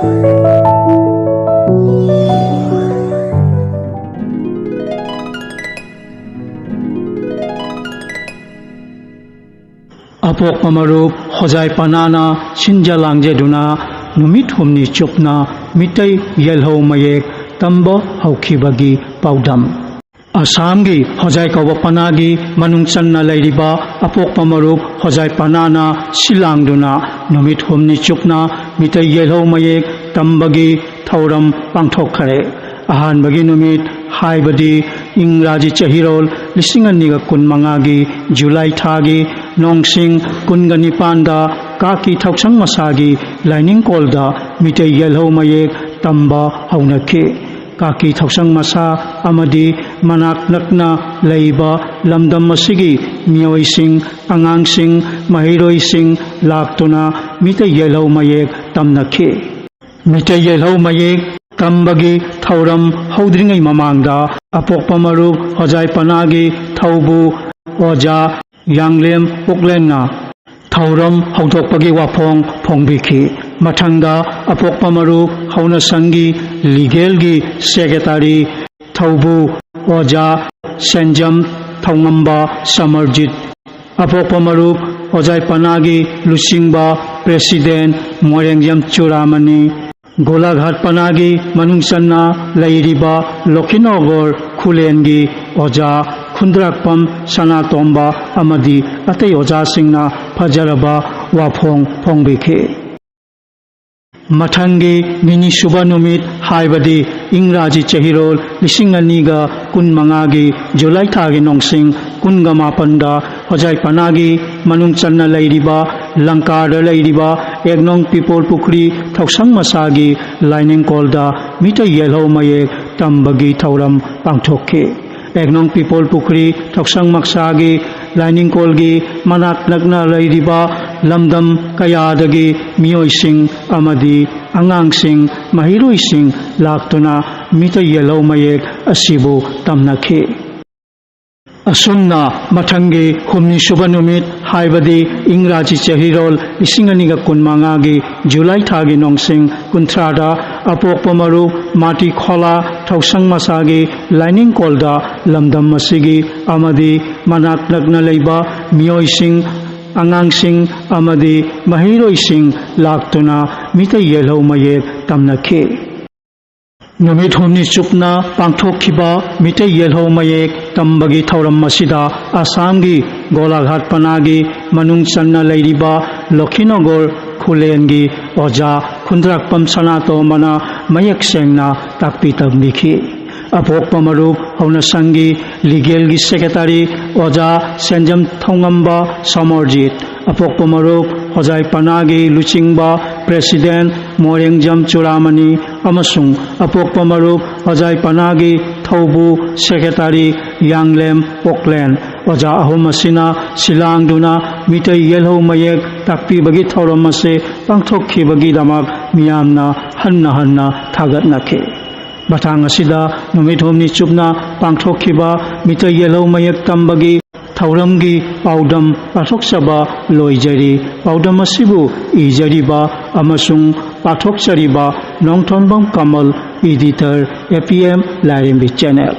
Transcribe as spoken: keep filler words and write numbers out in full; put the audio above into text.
ꯑꯄꯣꯛꯄ ꯃꯔꯨꯞ ꯍꯣꯖꯥꯏ ꯄꯅꯥꯅ ꯁꯤꯟꯖ ꯂꯥꯡꯖꯗꯨꯅ ꯅꯨꯃꯤꯠ ꯍꯨꯝꯅꯤ ꯆꯨꯞꯅ ꯃꯤꯇꯩ ꯌꯦꯜꯍꯧ ꯃꯌꯦꯛ ꯇꯝꯕ ꯍꯧꯈꯤꯕꯒꯤ ꯄꯥꯎꯗꯝ꯫ ꯑꯁꯥꯝꯒꯤ ꯍꯣꯖꯥꯏ ꯀꯧꯕ ꯄꯅꯥꯒꯤ ꯃꯅꯨꯡ ꯆꯟꯅ ꯂꯩꯔꯤꯕ ꯑꯄꯣꯛꯄ ꯃꯔꯨꯞ ꯍꯣꯖꯥꯏ ꯄꯅꯥꯅ ꯁꯤꯜꯂꯥꯡꯗꯨꯅ ꯅꯨꯃꯤꯠ ꯍꯨꯝꯅꯤ ꯆꯨꯞꯅ ꯃꯤꯇꯩ ꯌꯦꯜꯍꯧ ꯃꯌꯦꯛ ꯇꯝꯕꯒꯤ ꯊꯧꯔꯝ ꯄꯥꯡꯊꯣꯛꯈꯔꯦ꯫ ꯑꯍꯥꯟꯕꯒꯤ ꯅꯨꯃꯤꯠ ꯍꯥꯏꯕꯗꯤ ꯏꯪꯒ꯭ꯔꯥꯖꯤ ꯆꯍꯤꯔꯣꯜ ꯂꯤꯁꯤꯡ ꯑꯅꯤꯒ ꯀꯨꯟꯃꯉꯥꯒꯤ ꯖꯨꯂꯥꯏ ꯊꯥꯒꯤ ꯅꯣꯡꯁꯤꯡ ꯀꯨꯟꯒ ꯅꯤꯄꯥꯟꯗ ꯀꯥꯀꯤ ꯊꯧꯁꯪ ꯃꯁꯥꯒꯤ ꯂꯥꯏꯅꯤꯡꯀꯣꯜꯗ ꯃꯤꯇꯩ ꯌꯦꯜꯍꯧ ꯃꯌꯦꯛ ꯇꯝꯕ ꯍꯧꯅꯈꯤ꯫ ꯀꯥꯀꯤ ꯊꯧꯁꯪ ꯃꯁꯥ ꯑꯃꯗꯤ ꯃꯅꯥꯛ ꯅꯛꯅ ꯂꯩꯕ ꯂꯝꯗꯝ ꯑꯁꯤꯒꯤ ꯃꯤꯑꯣꯏꯁꯤꯡ, ꯑꯉꯥꯡꯁꯤꯡ, ꯃꯍꯩꯔꯣꯏꯁꯤꯡ ꯂꯥꯛꯇꯨꯅ ꯃꯤꯇꯩ ꯌꯦꯜꯍꯧ ꯃꯌꯦꯛ ꯇꯝꯅꯈꯤ꯫ ꯃꯤꯇꯩ ꯌꯦꯜꯍꯧ ꯃꯌꯦꯛ ꯇꯝꯕꯒꯤ ꯊꯧꯔꯝ ꯍꯧꯗ꯭ꯔꯤꯉꯩ ꯃꯃꯥꯡꯗ ꯑꯄꯣꯛꯄ ꯃꯔꯨꯞ ꯍꯣꯖꯥꯏ ꯄꯅꯥꯒꯤ ꯊꯧꯕꯨ ꯑꯣꯖꯥ ꯌꯥꯡꯂꯦꯝ ꯄꯨꯛꯂꯦꯟꯅ ꯊꯧꯔꯝ ꯍꯧꯗꯣꯛꯄꯒꯤ ꯋꯥꯐꯣꯡ ꯐꯣꯡꯕꯤꯈꯤ꯫ ꯃꯊꯪꯗ ꯑꯄꯣꯛꯄ ꯃꯔꯨꯞ ꯍꯧꯅꯁꯪꯒꯤ ꯂꯤꯒꯦꯜꯒꯤ ꯁꯦꯀ꯭ꯔꯦꯇꯥꯔꯤ ꯊꯧꯕꯨ ꯑꯣꯖꯥ ꯁꯦꯟꯖꯝ ꯊꯧꯉꯝꯕ ꯁꯃꯔꯖꯤꯠ, ꯑꯄꯣꯛꯄ ꯃꯔꯨꯞ ꯍꯣꯖꯥꯏ ꯄꯅꯥꯒꯤ ꯂꯨꯆꯤꯡꯕ ꯄ꯭ꯔꯦꯁꯤꯗꯦꯟ ꯃꯣꯏꯔꯦꯡꯖꯝ ꯆꯨꯔꯥꯃꯅꯤ, ꯒꯣꯂꯥꯘꯥꯠ ꯄꯅꯥꯒꯤ ꯃꯅꯨꯡ ꯆꯟꯅ ꯂꯩꯔꯤꯕ ꯂꯣꯈꯤꯅꯣꯒꯣꯔ ꯈꯨꯂꯦꯟꯒꯤ ꯑꯣꯖꯥ ꯈꯨꯟꯗ꯭ꯔꯥꯛꯄꯝ ꯁꯅꯥꯇꯣꯝꯕ ꯑꯃꯗꯤ ꯑꯇꯩ ꯑꯣꯖꯥꯁꯤꯡꯅ ꯐꯖꯔꯕ ꯋꯥꯐꯣꯡ ꯐꯣꯡꯕꯤꯈꯤ꯫ ꯃꯊꯪꯒꯤ ꯅꯤꯅꯤ ꯁꯨꯕ ꯅꯨꯃꯤꯠ ꯍꯥꯏꯕꯗꯤ ꯏꯪꯒ꯭ꯔꯥꯖꯤ ꯆꯍꯤꯔꯣꯜ ꯂꯤꯁꯤꯡ ꯑꯅꯤꯒ ꯀꯨꯟꯃꯉꯥꯒꯤ ꯖꯨꯂꯥꯏ ꯊꯥꯒꯤ ꯅꯣꯡꯁꯤꯡ ꯀꯨꯟꯒ ꯃꯥꯄꯟꯗ ꯍꯣꯖꯥꯏ ꯄꯅꯥꯒꯤ ꯃꯅꯨꯡ ꯆꯟꯅ ꯂꯩꯔꯤꯕ ꯂꯪꯀꯥꯗ ꯂꯩꯔꯤꯕ ꯑꯦꯛꯅꯣꯡ ꯄꯤꯄꯣꯜ ꯄꯨꯈ꯭ꯔꯤ ꯊꯧꯁꯪ ꯃꯁꯥꯒꯤ ꯂꯥꯏꯅꯤꯡꯀꯣꯜꯗ ꯃꯤꯇꯩ ꯌꯦꯜꯍꯧ ꯃꯌꯦꯛ ꯇꯝꯕꯒꯤ ꯊꯧꯔꯝ ꯄꯥꯡꯊꯣꯛꯈꯤ꯫ ꯑꯦꯛꯅꯣꯡ ꯄꯤꯄꯣꯜ ꯄꯨꯈ꯭ꯔꯤ ꯊꯧꯁꯪ ꯃꯁꯥꯒꯤ ꯂꯥꯏꯅꯤꯡꯀꯣꯜꯒꯤ ꯃꯅꯥꯛ ꯅꯛꯅ ꯂꯩꯔꯤꯕ ꯂꯝꯗꯝ ꯀꯌꯥꯗꯒꯤ ꯃꯤꯑꯣꯏꯁꯤꯡ ꯑꯃꯗꯤ ꯑꯉꯥꯡꯁꯤꯡ, ꯃꯍꯩꯔꯣꯏꯁꯤꯡ ꯂꯥꯛꯇꯨꯅ ꯃꯤꯇꯩ ꯌꯦꯜꯍꯧ ꯃꯌꯦꯛ ꯑꯁꯤꯕꯨ ꯇꯝꯅꯈꯤ꯫ ꯑꯁꯨꯝꯅ ꯃꯊꯪꯒꯤ ꯍꯨꯝꯅꯤ ꯁꯨꯕ ꯅꯨꯃꯤꯠ, ꯍꯥꯏꯕꯗꯤ ꯏꯪꯒ꯭ꯔꯥꯖꯤ ꯆꯍꯤꯔꯣꯜ ꯂꯤꯁꯤꯡ ꯑꯅꯤꯒ ꯀꯨꯟꯃꯉꯥꯒꯤ ꯖꯨꯂꯥꯏ ꯊꯥꯒꯤ ꯅꯣꯡꯁꯤꯡ ꯀꯨꯟꯊ꯭ꯔꯥꯗ, ꯑꯄꯣꯛꯄ ꯃꯔꯨꯞ ꯃꯥꯇꯤ ꯈꯣꯂꯥ ꯊꯧꯁꯪ ꯃꯁꯥꯒꯤ ꯂꯥꯏꯅꯤꯡꯀꯣꯜꯗ ꯂꯝꯗꯝ ꯑꯁꯤꯒꯤ ꯑꯃꯗꯤ ꯃꯅꯥꯛ ꯅꯛꯅ ꯂꯩꯕ ꯃꯤꯑꯣꯏꯁꯤꯡ, ꯑꯉꯥꯡꯁꯤꯡ ꯑꯃꯗꯤ ꯃꯍꯩꯔꯣꯏꯁꯤꯡ ꯂꯥꯛꯇꯨꯅ ꯃꯤꯇꯩ ꯌꯦꯜꯍꯧ ꯃꯌꯦꯛ ꯇꯝꯅꯈꯤ꯫ ꯅꯨꯃꯤꯠ ꯍꯨꯝꯅꯤ ꯆꯨꯞꯅ ꯄꯥꯡꯊꯣꯛꯈꯤꯕ ꯃꯤꯇꯩ ꯌꯦꯜꯍꯧ ꯃꯌꯦꯛ ꯇꯝꯕꯒꯤ ꯊꯧꯔꯝ ꯑꯁꯤꯗ ꯑꯁꯥꯝꯒꯤ ꯒꯣꯂꯥꯘꯥꯠ ꯄꯅꯥꯒꯤ ꯃꯅꯨꯡ ꯆꯟꯅ ꯂꯩꯔꯤꯕ ꯂꯣꯈꯤꯅꯣꯒꯣꯔ ꯈꯨꯂꯦꯟꯒꯤ ꯑꯣꯖꯥ ꯈꯨꯟꯗ꯭ꯔꯥꯛꯄꯝ ꯁꯅꯥꯇꯣꯝꯕꯅ ꯃꯌꯦꯛ ꯁꯦꯡꯅ ꯇꯥꯛꯄꯤ ꯇꯝꯕꯤꯈꯤ꯫ ꯑꯄꯣꯛꯄ ꯃꯔꯨꯞ ꯍꯧꯅꯁꯪꯒꯤ ꯂꯤꯒꯦꯜꯒꯤ ꯁꯦꯀ꯭ꯔꯦꯇꯥꯔꯤ ꯑꯣꯖꯥ ꯁꯦꯟꯖꯝ ꯊꯧꯉꯝꯕ ꯁꯃꯔꯖꯤꯠ, ꯑꯄꯣꯛꯄ ꯃꯔꯨꯞ ꯍꯣꯖꯥꯏ ꯄꯅꯥꯒꯤ ꯂꯨꯆꯤꯡꯕ ꯄ꯭ꯔꯦꯁꯤꯗꯦꯟ ꯃꯣꯔꯦꯡꯖꯝ ꯆꯨꯔꯥꯃꯅꯤ ꯑꯃꯁꯨꯡ ꯑꯄꯣꯛꯄ ꯃꯔꯨꯞ ꯍꯣꯖꯥꯏ ꯄꯅꯥꯒꯤ ꯊꯧꯕꯨ ꯁꯦꯀ꯭ꯔꯦꯇꯥꯔꯤ ꯌꯥꯡꯂꯦꯝ ꯄꯣꯛꯂꯦꯟ, ꯑꯣꯖꯥ ꯑꯍꯨꯝ ꯑꯁꯤꯅ ꯁꯤꯂꯥꯡꯗꯨꯅ ꯃꯤꯇꯩ ꯌꯦꯜꯍꯧ ꯃꯌꯦꯛ ꯇꯥꯛꯄꯤꯕꯒꯤ ꯊꯧꯔꯝ ꯑꯁꯤ ꯄꯥꯡꯊꯣꯛꯈꯤꯕꯒꯤꯗꯃꯛ ꯃꯤꯌꯥꯝꯅ ꯍꯟꯅ ꯍꯟꯅ ꯊꯥꯒꯠꯅꯈꯤ꯫ ꯃꯇꯥꯡ ꯑꯁꯤꯗ ꯅꯨꯃꯤꯠ ꯍꯨꯝꯅꯤ ꯆꯨꯞꯅ ꯄꯥꯡꯊꯣꯛꯈꯤꯕ ꯃꯤꯇꯩ ꯌꯦꯜꯍꯧ ꯃꯌꯦꯛ ꯇꯝꯕꯒꯤ ꯊꯧꯔꯝꯒꯤ ꯄꯥꯎꯗꯝ ꯄꯥꯊꯣꯛꯆꯕ ꯂꯣꯏꯖꯔꯤ꯫ ꯄꯥꯎꯗꯝ ꯑꯁꯤꯕꯨ ꯏꯖꯔꯤꯕ ꯑꯃꯁꯨꯡ ꯄꯥꯊꯣꯛꯆꯔꯤꯕ ꯅꯣꯡꯊꯣꯟꯕꯝ ꯀꯃꯜ, editor, A P M ꯂꯥꯏꯔꯦꯝꯕꯤ channel꯫